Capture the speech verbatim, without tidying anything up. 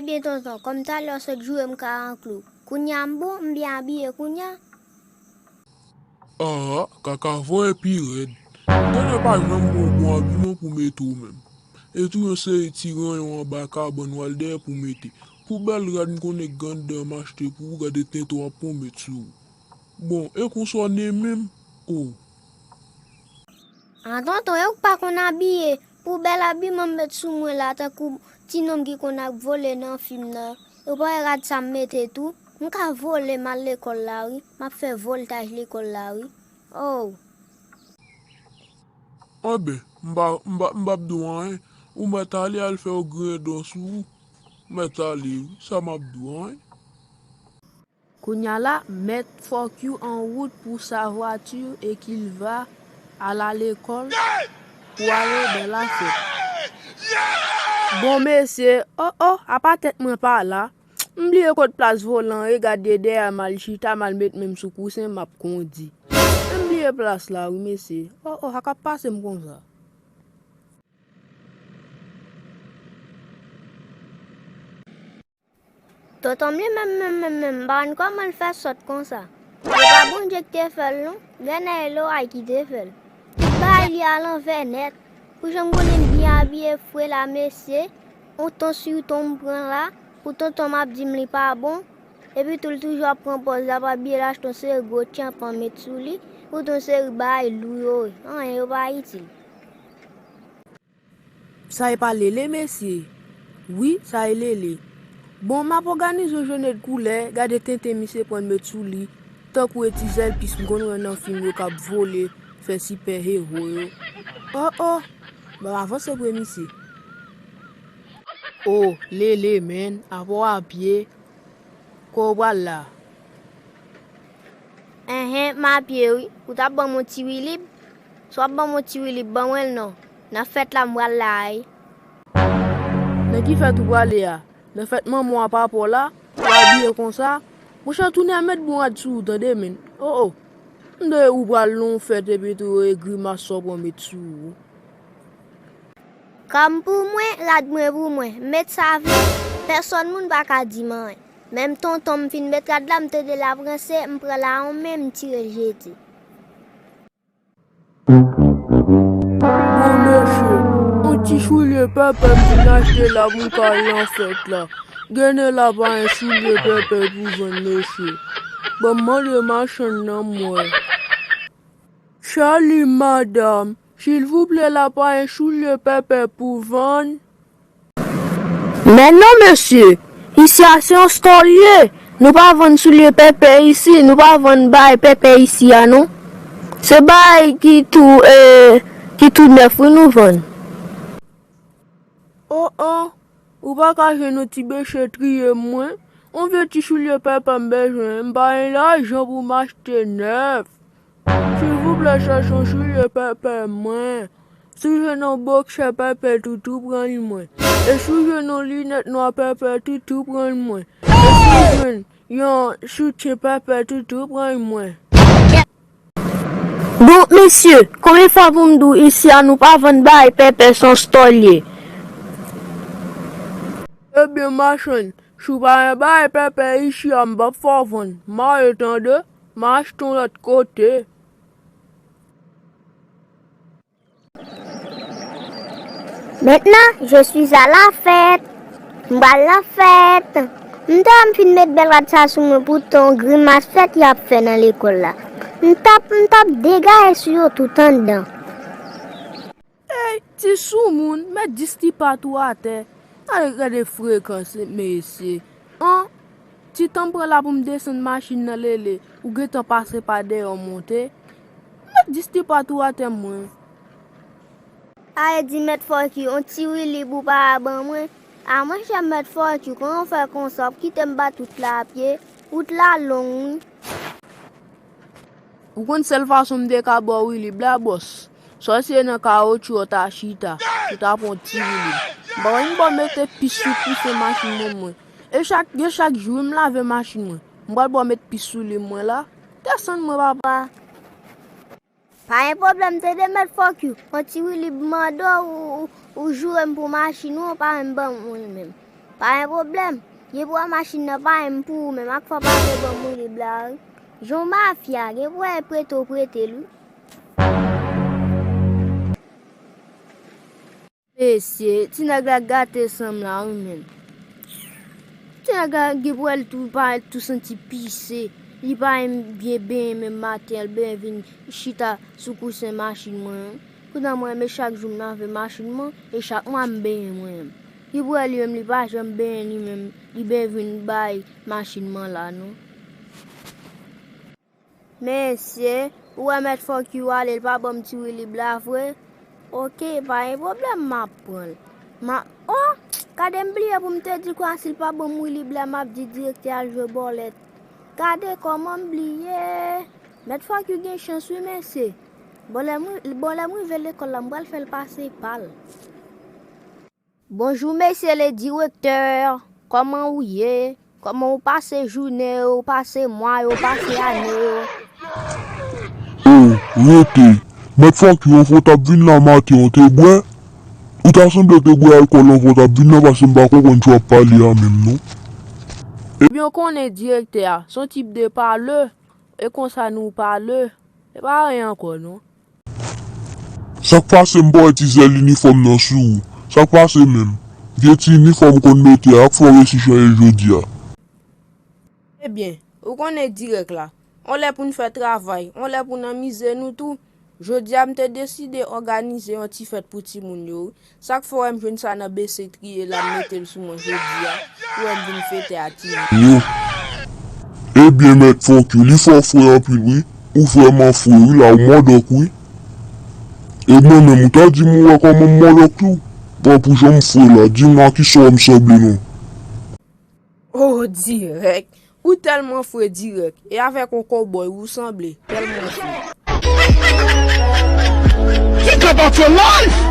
Ebyen, tonton, kòm talè w sot joure m ka an klou, kounye a m bon, m byen abiye kounye a? Ah, kaka vòlè pi rèd. Gade pa janm bon bon abiman pou mete w menm. E tou yon seri ti ranyon anba kabann w al dèyè pou mete. Pou bèl rad m konnen k anndan m achte pou ou, gade tenten w ap pran w met sou ou. Bon, e konsa w ne menm? Oh. Ah, tonton, e ou k pa konn abiye. Pou bèl abiman m met sou mwen la, tankou ti nonm ki konn ap vole nan fim nan. Ou pa wè rad sa m mete tou? M ka vole m al lekòl la wi. M ap fè vòltaj lekòl la wi. Oh. Anben, m pa, m pa, m p ap di w anyen. Ou mèt ale al fè yon grenn dan sou ou. Mèt ale wi, sa m ap di w anyen. Kounye a la, mèt Fòkyou an wout pou sa vwati e qu'il va à la lekòl pou ale dans la fête. Bon, mesye, oh, oh, apa tèt mwen pa la. M bliye kot plas volan ye, gade dèyè m al chita, m al met men m sou kousen, m ap kondi. M bliye plas la, wi, mesye. Oh, oh, sa k ap pase m konsa? Tonton m li menm, menm, menm, menm, m pa konn kòman l fè sòt konsa. Se pa Bondye ki te fè l, non. Grenn loray ki te fè l. Tout bagay li alanvè nèt. Pou jan m konnen m byen abiye fre la, mesye. On ton sou ton m pran la. Pou tonton m ap di m li pa bon. Epi tou l toujou ap pran pòz l ap abiye l achte on seri gwo tyanpan met sou li. Pou ton seri bagay lou yo ye. Anyen yo pa itil. Sa e pa Lele, mesye? Wi, sa e Lele. Bon, m ap òganize yon jounen de koulè, gade tenten misye pran met sou li, tankou e ti zèl pis m konn wè nan fim yo k ap vole, fè sipè ewo yo. Oh, oh, m ap avanse pre misye. Oh, Lele, menn, apa w apye? Kote w pral la? Enhen, m apye wi. Ou t ap ban m yon ti wilib? Si w ap ban m yon ti wilib, ban mwen l non. Nan fèt la m pral la wi. Nan ki fèt ou prale a? Nan fèt manman w a papa w la? Ou abiye konsa? Monchè, tounen mèt bon rad sou ou tande menn. Oh, oh. M tande ou pral nan yon fèt epi tou e grimas sa w pran met sou ou. Kòm pou mwen, rad mwen pou mwen. M met sa vle, pèsòn moun pa ka di m anyen. Menm tonton m fin met rad la, m tande l ap ranse, m pran l a yon men, m tire l jete. Bon, mesye, yon ti soulye pèpè m fin achte la pou m ka al nan fèt la. Gade la pa gen soulye pèpè pou vann, mesye. Ban m mande machann nan m wè. Salut madame, silvouplè la pa gen soulye pèpè pou vann? Men non mesye, isi a se yon store l ye. Nou pa vann soulye pèpè isi, nou pa vann bagay pèpè isi a non. Se bagay ki tou, eh, ki tou nèf wi nou vann. Oh, oh, ou pa ka jwenn yon ti beche triye mwen? Yon vye ti soulye pèpè m bezwen, m pa gen lajan pou m achte nèf. Silvouplè, chèche yon soulye pèpè mwen. Si w jwenn yon boksè pèpè toutou, pran l mwen. E si w jwenn yon linèt nwa pèpè toutou, pran l mwen. E si w jwenn yon soutyen pèpè toutou, pran l mwen. Bon, mesye, konbyen fwa pou m di w isi a nou pa vann bagay pèpè, se yon store l ye? Ebyen, machann, si w pa gen bagay pèpè isi a, m p ap fè w vann. Mare tande, m a achte yon lòt kote. Maintenant, je suis à la fête. M pral nan fèt. M ta m fin met bèl rad sa sou mwen pou ton grimas fèt y ap fè nan lekòl la. M t ap, m t ap degaye sou yo tout anndan. Ey, ti soumoun, met dis ti pa tou atè. Gade, gade frekans mesye. An, ti tan m pran la pou m desann machin nan Lele, ou gentan pase pa dèyè w monte. Met dis ti pa tou atè mwen. Ay di mèt Fòkyou, on ti wilib ou pa ban mwen. A monchè mèt Fòkyou, kòman w fè konsa, w ap kite m bat wout la a pye? Wout la long wi. Ou konn sèl fason m te ka ba w wilib la, bòs? Sa w eseye nan kawotchou an ta chita, ou ta pran ti wilib. M pa konn ba w mete pis sou kousen machin mwen mwen. E chak, gen chak jou wi m lave machin mwen. M pral ba w met pis sou li mwen la. Desann mwen papa. Pa gen pwoblèm tande mèt Fòkyou. On ti wilib m mande w, ou, ou, ou joure m pou machin ou, ou pa menm ban mwen l menm. Pa gen pwoblèm. Gen pou wè machin nan pa menm pou ou menm, ak fò pa vle ban m wi li bla wi. Jan w mafya, gen pou wè prete w prete l wi. Mesye, ti nèg la gate san m la wi menm. Ti nèg la gen pou wè l tou pa tou santi pise. Li pa menm byen benyen menm maten an, l benyen vin chita sou kousen machin mwen an. Poutan mwen menm e chak jou m lave machin mwen, e chak mwa m benyen mwen menm. Li pou wè li menm li pa janm benyen li menm, li benyen vin bay machin mwen la non. Mesye, ou wè mèt Fòkyou ale, li pa ban m ti wi li bla vre? Oke, pa gen pwoblèm, m ap pran l. Ma, o, gade m bliye pou m te di kwa si l pa ban m wi li bla, m ap di direktè al jwe bòlèt. Gade kòman m bliye. Mèt Fòkyou gen chans wi mesye. Bon lè m, bon lè m rive lekòl la, m pral fè l pase pa l. Bonjou mesye le direktè, kòman ou ye? Kòman ou pase jounen yo, ou pase mwa yo, ou pase ane yo? O, rete! Mèt Fòkyou, anfen w t ap vin la maten an, w te bwè? Ou ta sanble w te bwè alkòl anvan w t ap vin la, paske m pa konprann sa w ap pale a menm non. Ebyen w konnen direktè a, se yon tip de pale, e konsa nou pale, e pa anyen ankò non. Sa k pase m pa wè ti zèl inifòm nan sou ou. Sa k pase menm? Vye ti inifòm ou konn mete a, ak fò w resi chanje jodi a. Ebyen, ou konnen dirèk la. On lè pou n fè travay, on lè pou n anmize nou tou. Jodi a m te deside òganize yon ti fèt pou timoun yo wi. Sa k fè w wè m jwenn sa nan bese triye la m mete l sou mwen jodi a pou wè m vin fete a timoun yo. Ebyen mèt Fòkyou, li fè w fre anpil wi. Ou vrèman fre wi la, ou mòdòk wi. E mwen menm ou ta di m ou wè kòman m mòdòk tou? Bon pou jan m fre la, di m a kisa w wè m sanble non. Oh dirèk, ou tèlman fre dirèk, e avèk yon kowbòy ou sanble, tèlman fre. Think about your life!